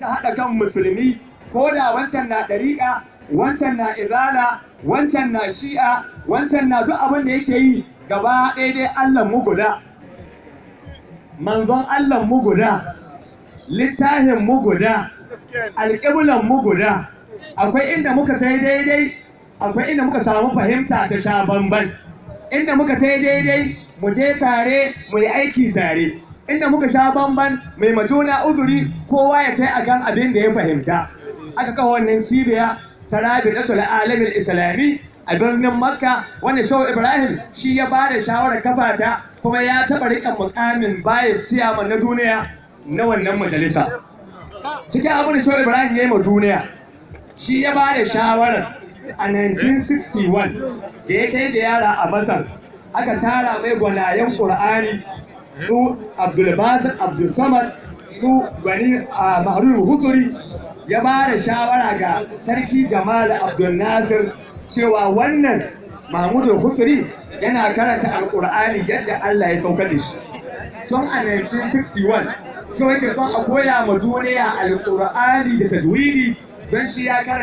Ta haɗa kan musulmi, ko da wancan na ɗariƙa, wancan na izala, wancan na shi'a, wancan na duk abin da yake yi, gaba ɗaya dai Allah mu guda, manzon Allah mu guda, littafin mu guda, alƙiblan mu guda. Akwai inda muka tai daidai, akwai inda muka samu fahimta ta sha bamban. Inda muka tai daidai, mu je tare, mu yi aiki tare. Inda muka sha bamban, mai majuna uzuri, kowa ya tai akan abin da ya fahimta. Aka kawo wannan cibiya ta Rabi'atul Alamin Islami a birnin Makka, wanda Shehu Ibrahim shi ya ba da shawarar kafa ta, kuma ya taɓa riƙe mukamin bayis ciyaman na duniya na wannan majalisa. Cikin abin da Shehu Ibrahim ya yi ma duniya, shi ya ba da shawarar a 1961 da ya kai ziyara a Masar, aka tara mai gwanayen Ƙur'ani su Abdulbasir Abdulsamad, su gwani a Mahrur Husuri. Ya ba da shawara ga Sarki Jamal Abdul Nasir cewa wannan Mahmudu Husuri yana karanta Alƙur'ani yadda Allah ya saukar da shi. Tun a 1961 so yake son a koya ma duniya Alƙur'ani da tajwidi, don shi ya karanta.